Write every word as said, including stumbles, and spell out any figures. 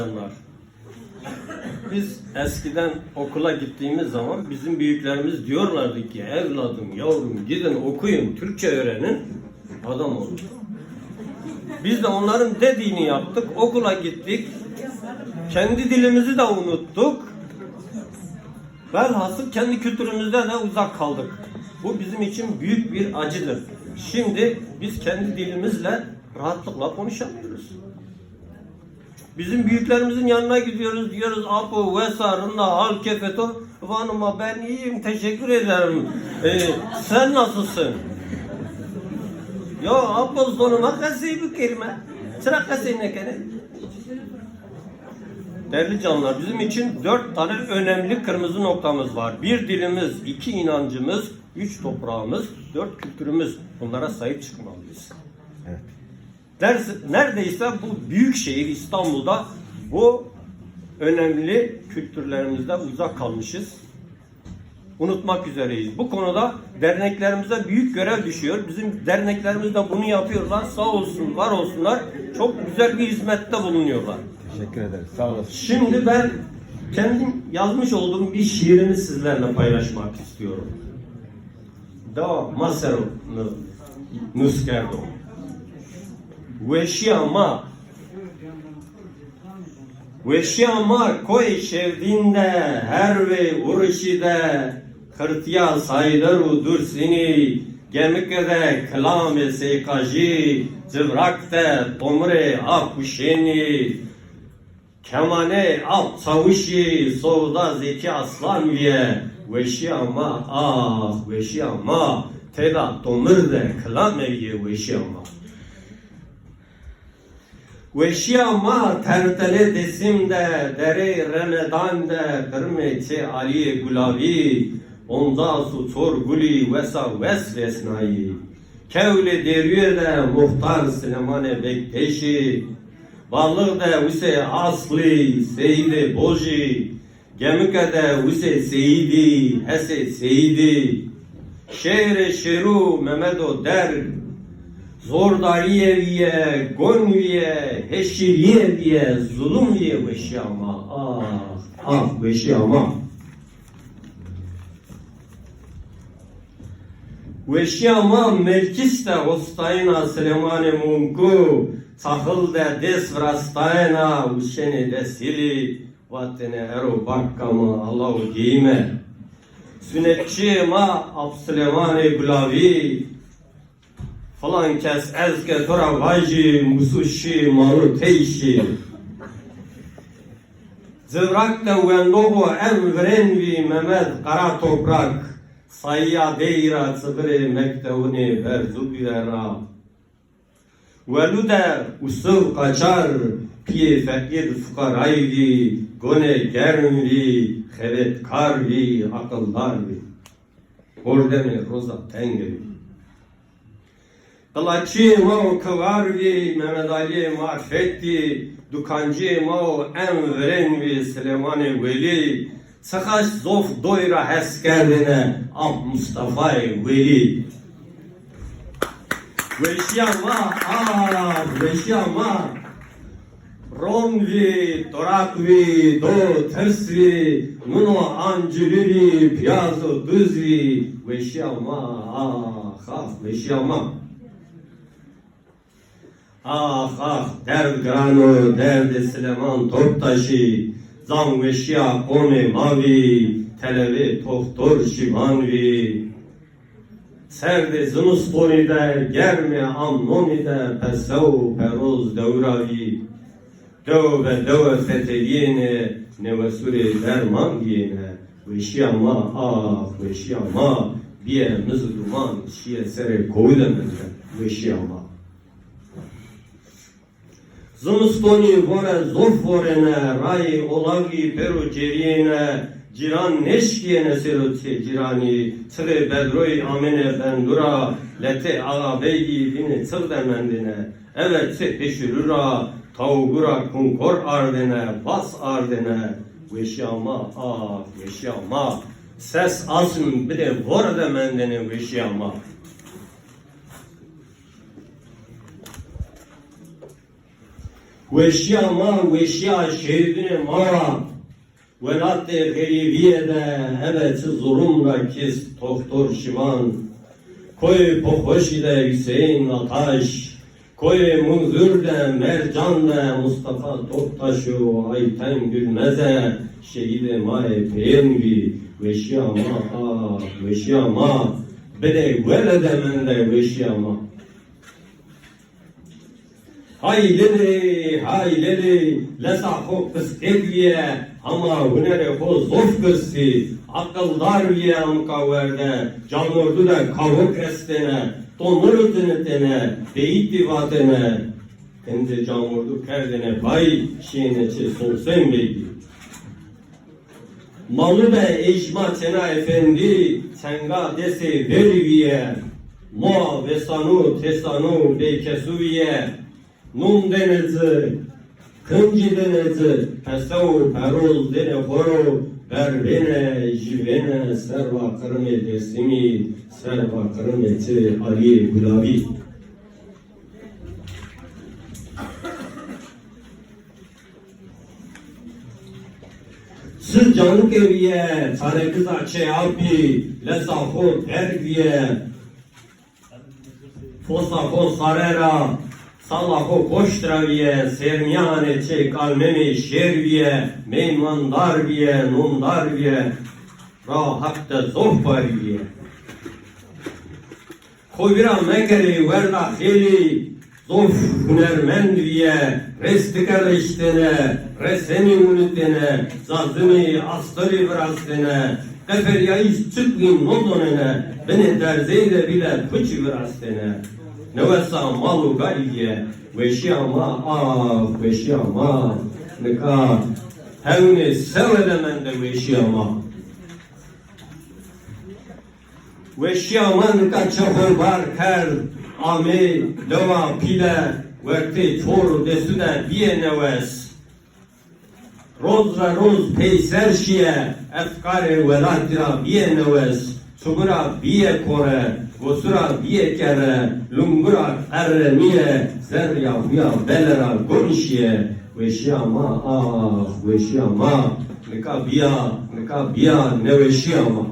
insanlar. Biz eskiden okula gittiğimiz zaman bizim büyüklerimiz diyorlardı ki, "Evladım, yavrum, gidin okuyun, Türkçe öğrenin, adam olun." Biz de onların dediğini yaptık, okula gittik, kendi dilimizi de unuttuk. Velhasıl kendi kültürümüzden de uzak kaldık. Bu bizim için büyük bir acıdır. Şimdi biz kendi dilimizle rahatlıkla konuşamıyoruz. Bizim büyüklerimizin yanına gidiyoruz, diyoruz, "Apo, wes a, rind a, hal kêfê to?" "Vano, ma ben iyiyim, teşekkür ederim. Ee, sen nasılsın?" "Ya apo, zonê ma qesey bikerîme. Çira qesey nêkenê?" Değerli canlar, bizim için dört tane önemli kırmızı noktamız var. Bir dilimiz, iki inancımız, üç toprağımız, dört kültürümüz. Bunlara sahip çıkmalıyız. Evet. Ders, neredeyse bu büyük şehir İstanbul'da bu önemli kültürlerimizden uzak kalmışız. Unutmak üzereyiz. Bu konuda derneklerimize büyük görev düşüyor. Bizim derneklerimiz de bunu yapıyorlar. Sağ olsun, var olsunlar. Çok güzel bir hizmette bulunuyorlar. Teşekkür ederim. Sağ olasın. Şimdi ben kendim yazmış olduğum bir şiirimi sizlerle paylaşmak istiyorum. Dewa ma ser o nus kerdo. Weşiya ma. Weşiya ma koyê Şevdîn de, hervê Urişî de, qirtîya Sayder û Dursînî, Gemike de kilamê Seyqajî, Civrak de tomirê Ap Huşênî, kemanê Ap Çawişî, sowda Zekî Aslan vîye, weşîya ma, ah, weşîya ma, têda tomir de kilame vîye weşîya ma. Weşîya ma tertelê Dêsim de, derê Remedan de, qirmê Çê Alîyê Gulavî, Ondas û Çor Gulî wesa wes resnayî. Kewlê Dêrûye de Muxtar Silêmanê Bekteşî, Balix de Wisê Aslî, Seyîdê Bojî, Gemike de Wisê Seyîdî, Hesê Seyîdî, Şêrê Şêrû Memedo Derg, zordarîye vîye, gon vîye, heşîrîye vîye, zulum vîye weşîya ma. Ah, ah, weşîya ma. Weşîya ma Melkîs de hostayena Silêmanê Mumkû, Çaxil de dês virastayena Wisênê Desîlî, vatêne ero bakka ma alawo geyîme. Sunetçiyê ma Ap Silêmanê Gulavî, filan kes ez ke to ra vajî, musû şî, manu tey şî. Civrak de wendoxo en virên vî Memed Qara Toprak, sayîya dey ra çivirê mektewunê Berzûbî de ra. Welû de Usuf Qaçar, pîyê feqîr fuqarayî vî, gonê germ vî, xevetkar vî, aqildar vî. Hordemê roza tenge vî. Qilaçîyê ma o kivar vî, Memed Alîyê Marfetî, dukancîyê ma o en virên vî Silêmanê Welî, çiqaş zof doy ra hes kerdêne Ap Mustafayê Welî. Weşîya ma, ah, weşîya ma. Ron vî, toraq vî, do tirs vî, nuno ancilî vî, pîyazo duz vî, weşîya ma, ax, ax, weşîya ma. Ax, ax, derd giran o, derdê Silêman Toptaşî, zan weşîya qomê ma vî, telebê toxtor şîvan vî. Serdê zimistonî de, germê amnonî de, pesew û peroz dewra vî. Dewe be dewe fetelîyêne, newesûrê derman dîyêne. Weşîya ma, ax, weşîya ma, bîye miz û duman, şîye serê kowi de mende, weşîya ma. Zimistonî vore zof vorêne, rayî olaxî pêro cêrîyêne, cîran nêşkîyêne sêro çê cîranî, çixê bedroyî amêne bendû ra, letê Axabeygî bînê çix de mendêne, eve çê pêşirû ra, tawûgû ra kunkor ardêne, vas ardêne, weşîya ma, ah, weşîya ma, ses asm bidê vore de mendêne weşîya ma. Weşîya ma, weşîya şehîdunê ma ra. Welatê xerîbîye de ebe çi zulum ra kis toxtor şivan. Koyê Poxoşî de Hüseyin Ataş, koyê Munzur de, Mercan de Mustafa Toptaş û Ayten Gülmeze şehîdê ma yê peyên bî. Weşîya ma, ah, weşîya ma. Binê wele de mende weşîya ma. Hay lelê, hay lelê, lesa xo qisqêk vîye, hama hunerê xo zof girs î, aqildar vîye amika werde, camordu de kawik estêne, tomir cinitêne, beyîtî vatêne, kincê camordu kerdêne pay, şîyêne çê Sosen Beygî. Malu de ejma Çena Efendî, çenga dêsê verî vîye. Moa vêsanu, têsanu, bêkesu vîye. Nûn dêne ci, kincî dêne ci, pese û peroz dêne xo ro, berbêne, jivêne serva qirimê Dêrsimî, serva qirimê çê Alîyê Gulabî. Çi canike vîye, çarekiza çê Apî, lesa xo derg vîye. Fosa xo sare ra, sala xo koşt ra vîye, sêrmîyanê çê Kalmemê şêr vîye, meymandar vîye, nûndar vîye, ra Heq de zof parî vîye. Xo vîra mekerê, werda xêlî zof hunermend vîye, rêstike reştêne, resenî winitêne, zazimî, astorî virastêne, qeferîyayîş çik vîn nozonêne, binê derzeyî de bîle puçî virastêne. Newesa mal û gayî vîye, weşîya ma, ah, weşîya ma, nika hewnê sewe de mende weşîya ma. Weşîya ma nika çexo bar kerd, amê dewa Pîle, wertê çor û dêsu de bîye newes. Roz ra roz peyser şîye, efkarê welatî ra bîye newes. Çubu ra bîye kore, vosu ra bîye kere, lungu ra qerremîye, zerrîya huya bele ra gon şîye. Weşîya ma, ah, weşîya ma, nika bîya, nika bîya neweşîya ma.